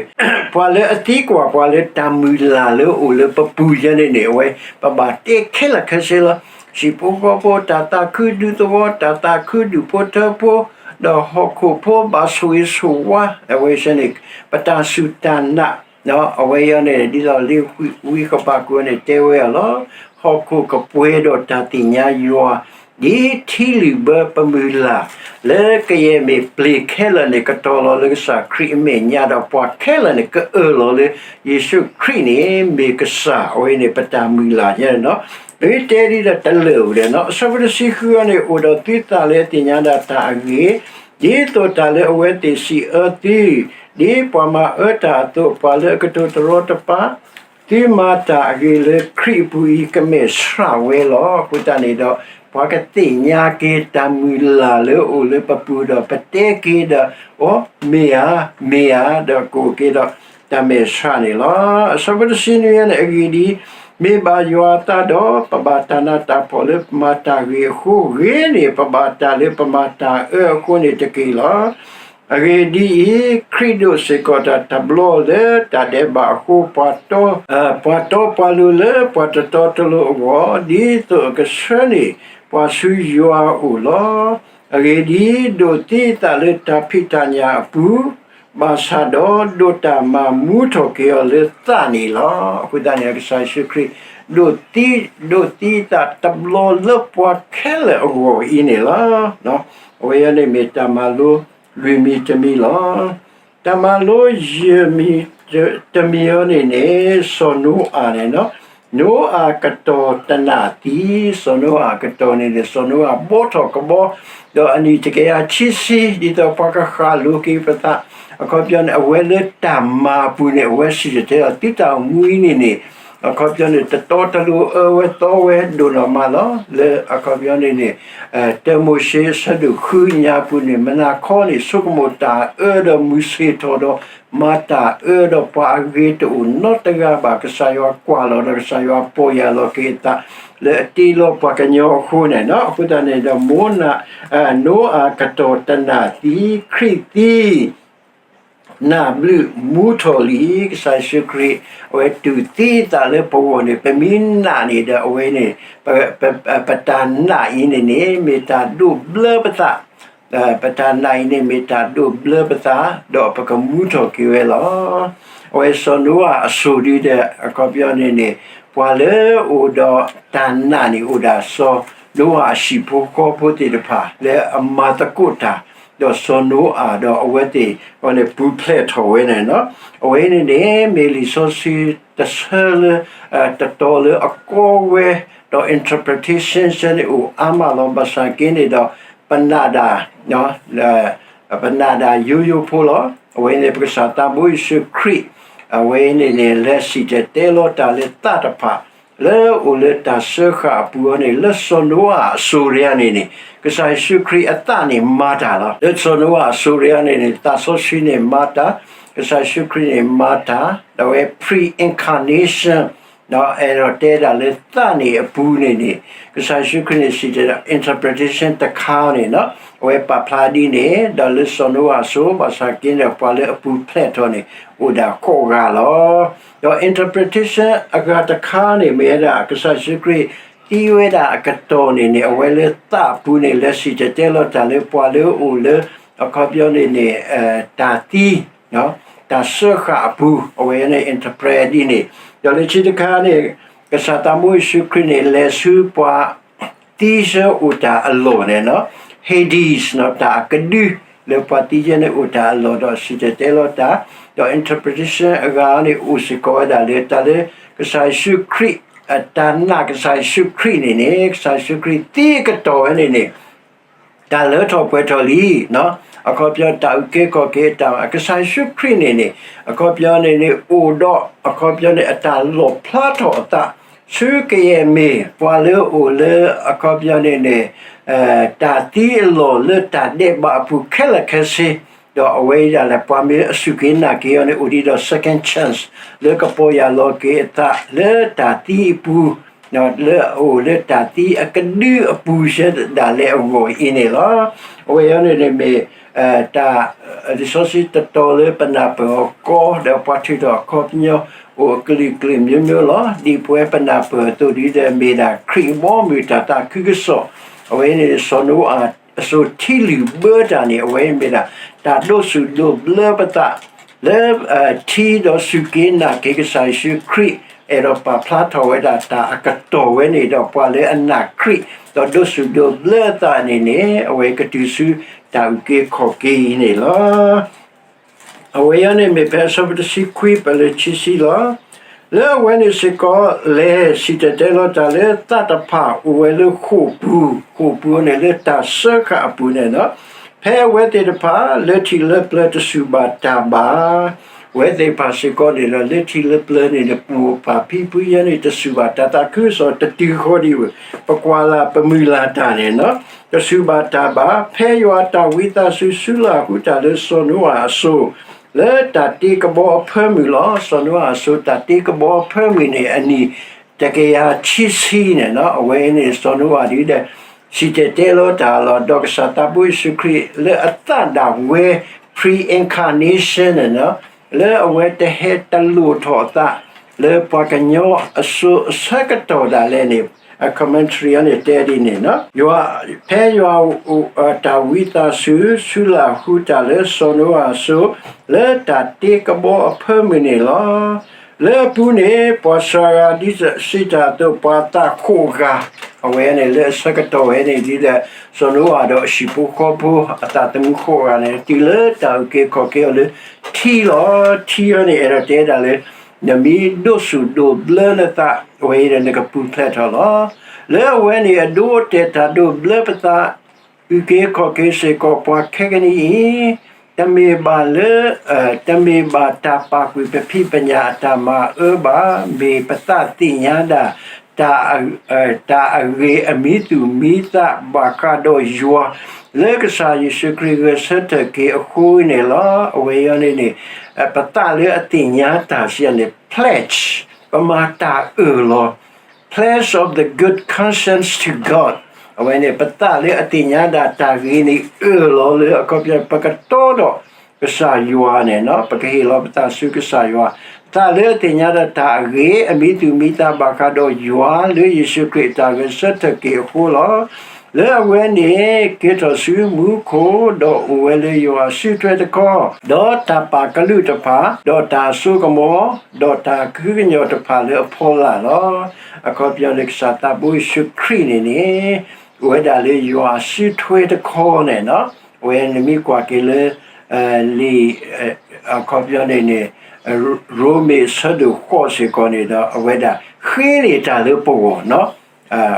ပှၤလၢအသံကွၢ်ပှၤလၢတၢ်မုၢ်လၢ်လၢအအိၣ်လၢပပူၤယဲန့ၣ်န့ၣ် အဝဲပဘၣ်တဲခဲလၢာ်ခဲဆ့လီၤ. ဟံၣ်ဖိဃီဖိ တၢ်သးခုဒုးသဝီ တၢ်သးခုဒုးဖိထၢဖိ ဒီးဟီၣ်ခိၣ်ဖိဘၣ်ဆိၣ်ဂ့ၤဆိၣ်ဝါ အဝဲသ့ၣ်န့ၣ် ပတၢ်စူၢ်တၢ်နာ် အဝဲအံၤန့ၣ် ဒ်သိးလံာ်ဝံဃဘးကူာ်န့ၣ် တဲဝဲအီၤလီၤ. ဟီၣ်ခိၣ်ကပှဲၤဒီးတၢ်သ့ၣ်ညါယွၤ ဒ်ထံလုာ်ဘၢပမုၢ်လၢ် လၢကယဲၢ်မ့ၢ်ပျ့ၤခဲလၢာ်န့ၣ် ကတီၤလီၤလၢကစၢ်ခရံာ်အမဲာ်ညါဒီး ပှၤခဲလၢာ်န့ၣ် ကအၢၣ်လီၤလၢ ယ့ၣ်ၡူးခရံာ်န့ၣ် မ့ၢ်ကစၢ် အဝဲန့ၣ် ပတၢ်မုၢ်လၢ်ယဲန့ၣ်လီၤ. မ့ၢ်တဲဒ်ဒီးတလၢာ်အိၣ်ဒီး အဆၢဖိတဆံဃုန့ၣ် အိၣ်ဒီးသုသးလၢအသ့ၣ်ညါဒၣ်တၢ်အဂ့ၢ် ဒ်သိးတၢ်လၢအဝဲသ့ၣ်စံးအၢသု ဒ်ပှၤမၤအၢတၢ်အသိး ပှၤလၢအကတိၤတရီတပါ သုမၤတၢ်အဂ့ၤလၢခရံာ်အပူၤအံၤ ကမဲာ်ဆှးဝဲလီၤ. အဃိသတးန့ၣ်ဒီး ပှၤကသ့ၣ်ညါက့ၤတၢ်မုၢ်လၢ်လၢအအိၣ်လၢပပူၤဒီး ပတဲက့ၤဒီး အိ မ့ၢ်ဧါ, မ့ၢ်ဧါ, ဒီးကအိၣ်က့ၤဒီးတၢ်မဲာ်ဆှးန့ၣ်လီၤ. အဆၢဖိတဆံနွံန့ၣ် အဂ့ၢ်ဒ်အံၤ, မ့ၢ်ဘၣ်ယွၤအသးဒီး ပဘၣ်တၢ်နးတၢ်ဖှီၣ်လၢပမၤတၢ်ဂ့ၤအဃိ, ဂ့ၤန့ၢ်ပဘၣ်တၢ်လၢပမၤတၢ်အၢအဃိန့ၣ်တက့ၢ်လီၤ. အဂ့ၢ်ဒ်အံၤ, ခရံာ်ဒိးစ့ၢ်ကီးတၢ်တဘျီလၢတၢ်ဒဲးဘးအဃိ, ပှၤတီ, ပှၤတီပှၤလိၤလၢပှၤတတီတလိၤအဂီၢ်, ဒ်သိးအကဆှၢန့ၢ်ပှၤဆူယွၤအအိၣ်လီၤ. အဂ့ၢ်ဒ်အံၤ, ဒိးသံအသးလၢတၢ်ဖံးတၢ်ညၣ်အပူၤ, ဘၣ်ဆၣ်ဒီးဒိးတၢ်မၤမူထီၣ်က့ၤအီၤလၢသးန့ၣ်လီၤ. အဃိသတးန့ၣ် ကစၢ်ယ့ၣ်ၡူးခရံာ် ဒိးသံ, ဒိးသံအသးတဘျီလၢပှၤခဲလၢာ်အဂီၢ်အံၤန့ၣ်လီၤ. အဝဲအံၤန့ၣ်မ့ၢ်တၢ်မၤလိလွံၢ်မံၤတမံၤလီၤ. တၢ်မၤလိယဲၢ်မံၤ, တမံၤအံၤန့ၣ်န့ၣ် စီၤနိအၤန့ၣ်လီၤ. နိအၤကတီၤတနၢ်သံ, စီၤနိအၤကတီၤန့ၣ်န့ၣ် စီၤနိအၤဘီထီၣ်ကဘီ, ဒီးအနံၣ်တကယၤခံဆံ ဒ်သိးပှၤကဃၣ်လိၤက့ၤပသး, အခီပညီန့ၣ် အဝဲလၢတၢ်မၤအပူၤန့ၣ် အဝဲစံၣ်တဲၤတဲလီၤ သုတၢ်အိၣ်မူအံၤန့ၣ်န့ၣ် အခီပညီန့ၣ် တတီတလိၤအၢဝဲသီဝဲဒိၣ်နီၢ်မးလီၤ. လၢအခီပညီန့ၣ်န့ၣ် တၢမိၤၡ့အဆၢဒိၣ်ဃုညါပူၤန့ၣ် မနၤခီန့ၣ် ဆိကမိၣ်တၢ်အၢဒီးမုၢ်ဆ့ၣ်ထီၣ်ဒီး မၤတၢ်အၢဒီးပှၤအဂ့ၤတအိၣ်နီတဂၤဘၣ်. ကစၢ်ယွၤကွၢ်လီၤဒီးကစၢ်ယွၤပီၢ်ယၢ်လီၤက့ၤအသး လၢအတ့လီၤပှၤကညီအဃိန့ၣ်လီၤ. အဃိသတးန့ၣ်ဒီး မိၢ်နၤ နိအၤကတီၢ်တနၢ်သံ ခရံာ်သံ နၢ်ဘျုးမူထီၣ်လံ. ကစၢ်ယ့ၣ်ၡူးခရံာ် အဝဲတူၢ်သံအသးလၢပဂီၢ်န့ၣ် ပမ့ၢ်နာ်န့ၣ်ဒီး အဝဲန့ၣ် ပတၢ်နာ်အံၤန့ၣ်န့ၣ် မ့ၢ်တၢ်ဒိးဘျၢပသး ပတၢ်နာ်အံၤန့ၣ် မ့ၢ်တၢ်ဒိးဘျၢပသး ဒီးပကမူထီၣ်က့ၤဝဲလီၤ. အဝဲစီၤနိအၤအစိၤဒ်ဒီး အခီပညီန့ၣ်န့ၣ် ပှၤလၢအအိၣ်ဒီးတၢ်နာ်န့ၣ် အိၣ်ဒၣ်စီၤနိအၤအဟံၣ်ဖိဃီဖိသ့ၣ်တဖၣ် လၢအမၤသကိးတၢ် ဒီးစီၤနိအၤဒီးအဝဲသ့ၣ် အဝဲန့ၣ်ပူၤဖျဲးထီၣ်ဝဲန့ၣ်လီၤ. အဝဲန့ၣ်န့ၣ် မ့ၢ်လံာ်စီဆှံတဆၢလၢ တတီၤလၢအကီဝဲ ဒီး interpretation ဆၢန့ၣ်အိၣ်အါမးလီၤ. ဘၣ်ဆၣ်က့န့ၣ်ဒီး ပနာ်ဒၣ် ပနာ်ဒၣ်ယိယိဖိလီၤ. အဝဲန့ၣ် ပကစၢ်သးဘိယ့ၣ်ၡူးခရံာ် အဝဲန့ၣ်န့ၣ် လဲၤစံၣ်တဲၤတဲလီၤတၢ်လၢသးတဖၣ် လၢအအိၣ်လၢတၢ်စၢဃာ်အပူၤအီၤန့ၣ် လၢစီၤနိအၤအစိၤဒ်န့ၣ်န့ၣ် ကစၢ်ယ့ၣ်ၡူးခရံာ်အသးန့ၣ်မၤတၢ်လီၤ. လၢစီၤနိအၤအစိၤဒ်န့ၣ်န့ၣ် သးစီဆှံန့ၣ်မၤတၢ်, ကစၢ်ယ့ၣ်ၡူးခရံာ်န့ၣ်မၤတၢ်, ဒီးဝဲ pre-incarnation ဒီးအဲၣ်ဒိးတဲဒၣ်လၢသးန့ၣ်အပူၤန့ၣ်န့ၣ် ကစၢ်ယ့ၣ်ၡူးခရံာ်န့ၣ် စံၣ်တဲၤ interpretation တခါန့ၣ်လီၤ. အဝဲပာ်ဖျါဒ်န့ၣ် ဒီးလၢစီၤနိအၤအစိၤ ဘၣ်ဆၣ်က့ဒီး ပှၤလၢအပူၤဖျဲးထီၣ်န့ၣ် အိၣ်ဒၣ်ဃိးဂၤလီၤ. ဒီး interpretation အဂၤတခါန့ၣ် မ့ၢ်ဝဲဒၣ် ကစၢ်ယ့ၣ်ၡူးခရံာ်သံဝဲဒၣ်အကတီၢ်န့ၣ်န့ၣ် အဝဲလၢသးအပူၤန့ၣ် လဲၤစံၣ်တဲၤတဲလီၤတၢ်လၢပှၤလၢအအိၣ်လၢ အခီပညီန့ၣ်န့ၣ် တၢ်သံ တၢ်စၢဃာ်အပူၤ အဝဲန့ၣ် interpret ဒ်န့ၣ်, ဒီးလၢခံတခါန့ၣ် ကစၢ်သးဘိယ့ၣ်ၡူးခရံာ်န့ၣ် လဲၤဆူပှၤသံဆၢအိၣ်တၢ်အလီၢ်န့ၣ်လီၤ. Hades တၢ်အကဒု လၢပှၤသံဆၢန့ၣ်အိၣ်တၢ်အလီၢ်ဒီးစံၣ်တဲၤတဲလီၤတၢ်, ဒီး interpretation အဂၤန့ၣ် အိၣ်စ့ၢ်ကီးဝဲဒၣ်လၢတၢ်လၢ ကစၢ်ယ့ၣ်ၡူးခရံာ် တၢ်နာ်ကစၢ်ယ့ၣ်ၡူးခရံာ်န့ၣ်န့ၣ် ကစၢ်ယ့ၣ်ၡူးခရံာ်သံအကတီၢ်ဝဲန့ၣ်န့ၣ် တၢ်လၢထီၣ်ပှဲၤထီၣ်လံ, အခီပညီတၢ်အုၣ်က့ၤခီၣ်က့ၤတၢ် ကစၢ်ယ့ၣ်ၡူးခရံာ်န့ၣ်န့ၣ် အခီပညီန့ၣ်န့ၣ် အိၣ်ဒီး အခီပညီန့ၣ် အတၢ်လီၣ်ဖျါထီၣ်အသး ဆူကယဲၢ်မ့ၢ်ပှၤလၢအအိၣ်လၢ အခီပညီန့ၣ်န့ၣ် တၢ်သံအလီၢ်လၢတၢ်ဒဲးဘးအပူၤခဲလၢာ်ခဲဆ့, ဒီးအဝဲအံၤဒၣ်လဲာ် ပှၤမ့ၢ်အစူၢ်က့ၤနာ်က့ၤအီၤန့ၣ် အိၣ်ဒံးဒီး second chance လၢကပီၢ်ယၢ်လီၤက့ၤအသးလၢတၢ်သံအပူၤ လၢအအိၣ်လၢတၢ်သံအကဒုအပူၤဆၢဒၣ်လဲာ်အဂီၢ်အံၤန့ၣ်လီၤ. အဝဲအံၤန့ၣ်န့ၣ်မ့ၢ် တၢ် လံာ်စီဆှံတတီၤလၢပနၢ်ပၢၢ်အီၤကီ ဒီးပှၤထုးထီၣ်အခီပညီ အိၣ်အကလုာ်ကလုာ်မျိုးမျိုးလီၤ. ဒ်ပဝဲပနၢ်ပၢၢ်အသိးဒ်ဒီး မ့ၢ်ဒၣ်ခရံာ်အဘီအမုၢ်တၢ်သးခုကစီၣ်, အဝဲန့ၣ် စီၤနိအၤအစိၤထံလုၢ်ဘၢတၢ်န့ၣ် အဝဲမ့ၢ်ဒၣ် တၢ်ဒိးဆူၣ်ဒိးဘျၢပသး လၢ ထံဒီးစူၢ်က့ၤနာ်က့ၤကစၢ်ယ့ၣ်ၡူးခရံာ် အဲၣ်ဒိးပာ်ဖျါထီၣ်ဝဲဒၣ်တၢ်အကတီၢ်ဝဲန့ၣ်ဒီး ပှၤလၢအနာ်ခရံာ် ဒီးဒိးဆူၣ်ဒိးဘျၢအသးန့ၣ်န့ၣ် အဝဲကတုၤဆူတၢ်အုၣ်က့ၤခီၣ်က့ၤအံၤန့ၣ်လီၤ. အဝဲအံၤန့ၣ်မ့ၢ်ဖဲအဆၢဖိတဆံခွံ ပလၢခံဆံလီၤ. လၢအဝဲန့ၣ်စ့ၢ်ကီး လဲၤစံၣ်တဲၤတဲလီၤတၢ်လၢသးတဖၣ်အိၣ်ဝဲလၢဃိာ်ပူၤ, ဃိာ်ပူၤန့ၣ်လၢတၢ်စၢဃာ်အပူၤန့ၣ်လီၤ. ဖဲအဝဲသ့ၣ်တဖၣ်လၢထံၣ်လၢပျၢၤတစူၢ်ဘၣ်တၢ်ဘၣ် အဝဲသ့ၣ်တဖၣ်စ့ၢ်ကီးန့ၣ်ဒီး လၢထံၣ်လၢပျၢၤန့ၣ်န့ၣ် ပမိၢ်ပၢ်ဖံဖုညါန့ၣ် တစူၢ်ဘၣ်တၢ်သးခုကစီၣ်တတုၤဃီဒံးဝဲ, ပကွၢ်လၢ်ပမုၢ်လၢ်တၢ်န့ၣ်လီၤ. တစူၢ်ဘၣ်တၢ်ဘၣ် ဖဲယွၤအတၢ်ဝံသးစူၤဆူလၢ်ဟူတၢ်လၢစီၤနိအၤအစိၤ လၢတၢ်တ့ကဘီအဖၢမုၢ်လီၤ. စီၤနိအၤအစိၤတၢ်တ့ကဘီအဖၢမုၢ်န့ၣ် အနံၣ်တကယၤခံဆံန့ၣ်လီၤ. အဝဲန့ၣ်စီၤနိအၤဒ်ဒီး စံၣ်တဲၤတဲလီၤတၢ်လီၤ. ဒီးကစၢ်သးဘိယ့ၣ်ၡူးခရံာ်လၢအသးဒၣ်ဝဲ pre-incarnation န့ၣ်လီၤ. လၢအဝဲတဟဲတလိၣ်ထီၣ်အသး လၢပှၤကညီအစိၤအဆၢကတီၢ်ဒၣ်လဲာ်န့ၣ် အ commentary အံၤန့ၣ်တဲဒ်န့ၣ်လီၤ. ယွၤ ဖဲယွၤ တၢ်ဝံသးစူၤ ဆူလၢ်ဟူတၢ်လၢစီၤနိအၤအစိၤ လၢတၢ်တ့ကဘီအဖၢမုၢ်န့ၣ်လီၤ. လၢအပူၤန့ၣ် ပှၤစှၤဂၤဒ်စံးတၢ်အသိး ပှၤသးဃိးဂၤ အဝဲန့ၣ်လၢအဆၢကတီၢ်ဝဲန့ၣ်ဒ်ဒီး စီၤနိအၤဒီးအဟံၣ်ဖိဃီဖိ အသးသမူဃိးဂၤန့ၣ် တုၤလၢတၢ်အုၣ်က့ၤခီၣ်က့ၤအီၤလၢထံလီၤ. ထံအံၤန့ၣ် အဲၣ်ဒိးတဲဒၣ်လၢ နမ့ၢ်ဒိးဆူၣ်ဒိးဘျၢနသး အဝဲအံၤဒီးနကပူၤဖျဲးထီၣ်လီၤ. လၢအဝဲန့ၣ်အဒိအတဲာ်တၢ်ဒိးဘျၢပသး အုၣ်က့ၤခီၣ်က့ၤစ့ၢ်ကီးပှၤခဲကနံၣ်အံၤ, တ တမ့ၢ်ဘၣ်လၢ, တမ့ၢ်ဘၣ်တၢ်ပာ်ကွံာ်ပဖံးပညၣ်အတၢ်မၤအၢဘၣ်, မ့ၢ်ပသးသ့ၣ်ညါဒၣ် တၢ်အဂ့ၤအမံသူၣ်မံသးဘၣ်ဃးဒီးယွၤ လၢကစၢ်ယ့ၣ်ၡူးခရံာ်ဂဲၤဆၢထၢၣ်က့ၤအဃိန့ၣ်လီၤ. အဝဲအံၤန့ၣ်န့ၣ် ပသးလၢအသ့ၣ်ညါတၢ်စံးန့ၣ် pledge, ပမၤတၢ်အၢၣ်လီၤ pledge of the good conscience to God. အဝဲန့ၣ် ပသးလၢအသ့ၣ်ညါဒၣ်တၢ်ဂ့ၤန့ၣ် အၢၣ်လီၤလၢအခီပညီ ပကတီဒီးကစၢ်ယွၤန့ၣ်, ပကဟ့ၣ်လီၤပသးဆူကစၢ်ယွၤ, ပသးလၢအသ့ၣ်ညါဒၣ်တၢ်အဂ့ၤ အမံသူၣ်မံသးဘၣ်ဃးဒီးယွၤလၢယ့ၣ်ၡူးခရံာ်အတၢ်ဂဲၤဆၢထၢၣ်က့ၤအဃိလီၤ. လၢအဝဲန့ၣ် ကဲထီၣ်ဆူမူခိၣ် ဒီးအိၣ်ဝဲလၢယွၤအစုထွဲတခီ, ဒီးတၢ်ပာ်ကလုၢ်တဖၣ်, ဒီးတၢ်စိကမီၤ, ဒီးတၢ်ကဟုကညီၢ်တဖၣ်လၢအဖီလာ်လီၤ. အခီပညီန့ၣ် ကစၢ်သးဘိယ့ၣ်ၡူးခရံာ်န့ၣ်န့ၣ် အိၣ်ဝဲဒၣ်လၢယွၤအစုထွဲတခီန့ၣ်, အဝဲန့ၣ်မ့ၢ်ကွၢ်က့ၤလၢ လံာ် အခီပညီန့ၣ်န့ၣ် ရိမ့ၤအဆၢဒိၣ်ဃိးစ့ၢ်ကီးန့ၣ်ဒီး အဝဲဒၣ်ဃ့န့ၢ်တၢ်လၢပဂီၢ်,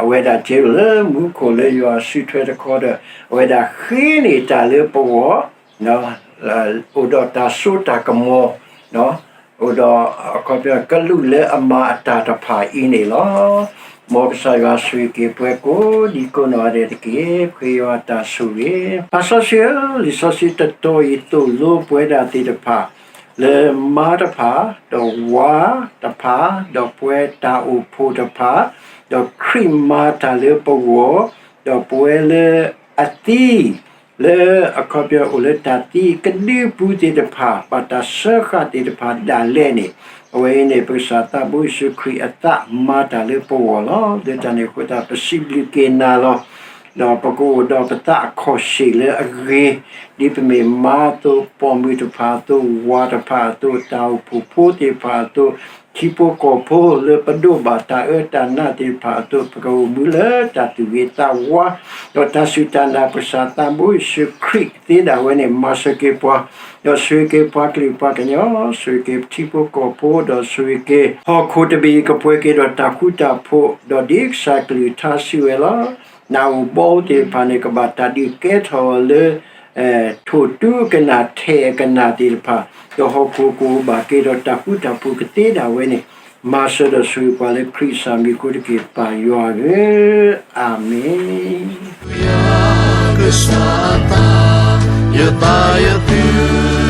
အဝဲဒၣ်ကဲထီၣ်လၢမူခိၣ်လၢယွၤစုထွဲတခီဒီး အဝဲဒၣ်ဃ့န့ၢ်တၢ်လၢပဂီၢ်, အိၣ်ဒီးတၢ်စိတၢ်ကမီၤ, အိၣ်ဒီး အခီပညီကလူးလၢအမၤအတၢ်တဖၣ်အံၤန့ၣ်လီၤ. မ်ကစၢ်ယွၤဆိၣ်ဂ့ၤက့ၤပှၤကိးဒံကိးနီၢ်ဂၤဒဲးတက့ၢ်. ပဃ့ယွၤအတၢ်ဆိၣ်ဂ့ၤ. သးစီဆှံဧၢ, လံာ်စီဆှံတတီၤအံၤသိၣ်လိပဝဲဒၣ်သ့ၣ်တဖၣ် လၢမါတဖၣ်, ဒီးဝၤတဖၣ်, ဒီးပဝဲတၢ်အိၣ်ဖှိၣ်တဖၣ်, ဒီးခရံာ်မၤတၢ်လၢပဂီၢ်, ဒီးပဝဲလၢအသံ လၢအခီပညီအိၣ်လၢတၢ်သံကဒုပူၤသ့ၣ်တဖၣ် ဘၣ်တၢ်စၢဃာ်သ့ၣ်တဖၣ်ဒၣ်လဲာ်န့ၣ်, အဝဲအံၤန့ၣ် ပကစၢ်သးဘိယ့ၣ်ၡူးခရံာ်အသးမၤတၢ်လၢပဂီၢ်လီၤ. လၢတၢ်န့ၣ်အဃိသတး ပစံးဘျုးက့ၤနၤလီၤ. ဒီးပကအိၣ်ဒီးပသးအခီၣ်ဆ့ၣ်လၢအဂ့ၤ, ဒ်ပမ့ၢ်မါအသိး, ပိာ်မုၣ်တဖၣ်အသိး, ဝၤတဖၣ်အသိး, တၢ်အိၣ်ဖှိၣ်ဖိသ့ၣ်တဖၣ်အသိး, ထံဖိကီၢ်ဖိလၢပဒိးဘၣ်တၢ်အၢတၢ်နးသ့ၣ်တဖၣ်အသိး, ပကအိၣ်မူလၢတၢ်သူၣ်ဂ့ၤသးဝါ, ဒီးတၢ်စူၢ်တၢ်နာ် ပကစၢ်သးဘိယ့ၣ်ၡူးခရံာ်သ့ဒၣ်ဝဲန့ၣ် မၤစၢၤက့ၤပှၤ, ဒီးဆိၣ်ဂ့ၤက့ၤပှၤကလုာ်ပှၤကညီ, ဆိၣ်ဂ့ၤက့ၤပထံဖိကီၢ်ဖိ, ဒီးဆိၣ်ဂ့ၤက့ၤ ဟီၣ်ခိၣ်တဘ့ၣ်အံၤ ကပှဲၤက့ၤဒီးတၢ်ဃူတၢ်ဖိး, ဒီးဒ်ကစၢ်ကလုၢ်ကထါစံးဝဲလီၤ. နးဧိၤဘီဧိၤသ့ၣ်တဖၣ်န့ၣ် ကဘၣ်တၢ်ဒုးကဲထီၣ်အီၤလၢ ထိၣ်တူအကနၣ်ထဲအကနၣ်သ့ၣ်တဖၣ်, ဒီးဟီၣ်ခိၣ်ကအိၣ်ဘၣ်က့ၤဒီးတၢ်ဃူတၢ်ဖိးကသ့ဒၣ်ဝဲန့ၣ်, မၤစၢၤဒီးဆိၣ်ဂ့ၤပှၤလၢခရံာ်အမံၤအဃိတက့ၢ် ပၢ်ယွၤဧၢ, အၤမ့ၣ်. ယွၤကစၢ်အသး, ယသးယသု